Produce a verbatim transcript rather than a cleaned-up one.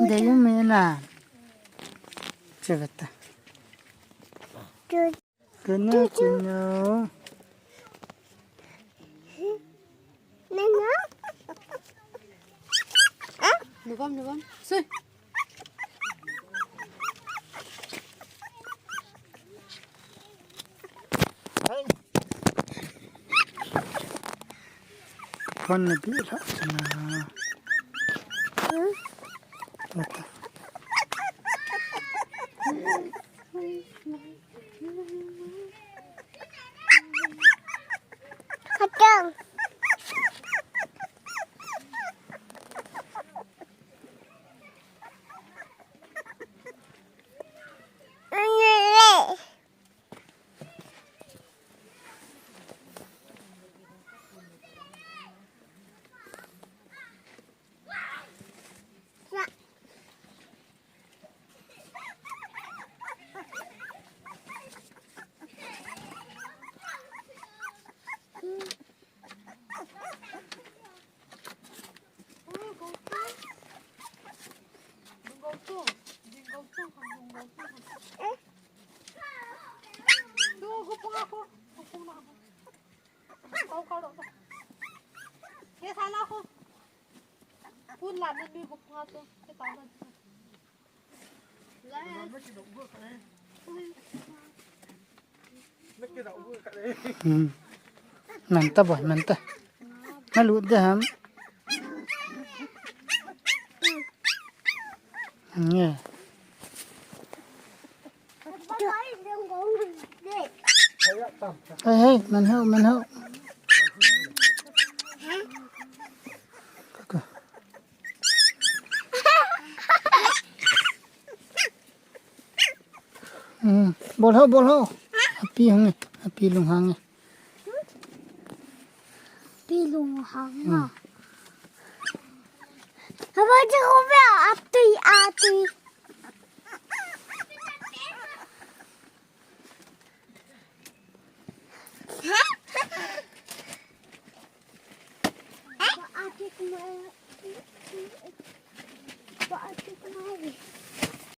Dei um e na. Che ve ta. Kena kena. Nuvam, nuvam. Sui. Kon na bi la na. Mata. Hatang. Hmm. Manta boy, manta. Malut de ham. Nge. Hey, hey, man ho, man ho. Kaka. Hmm, bol ho, bol ho. Api hang e, api lunghang e. Api lunghang a. Hmm. Haba je ko be api.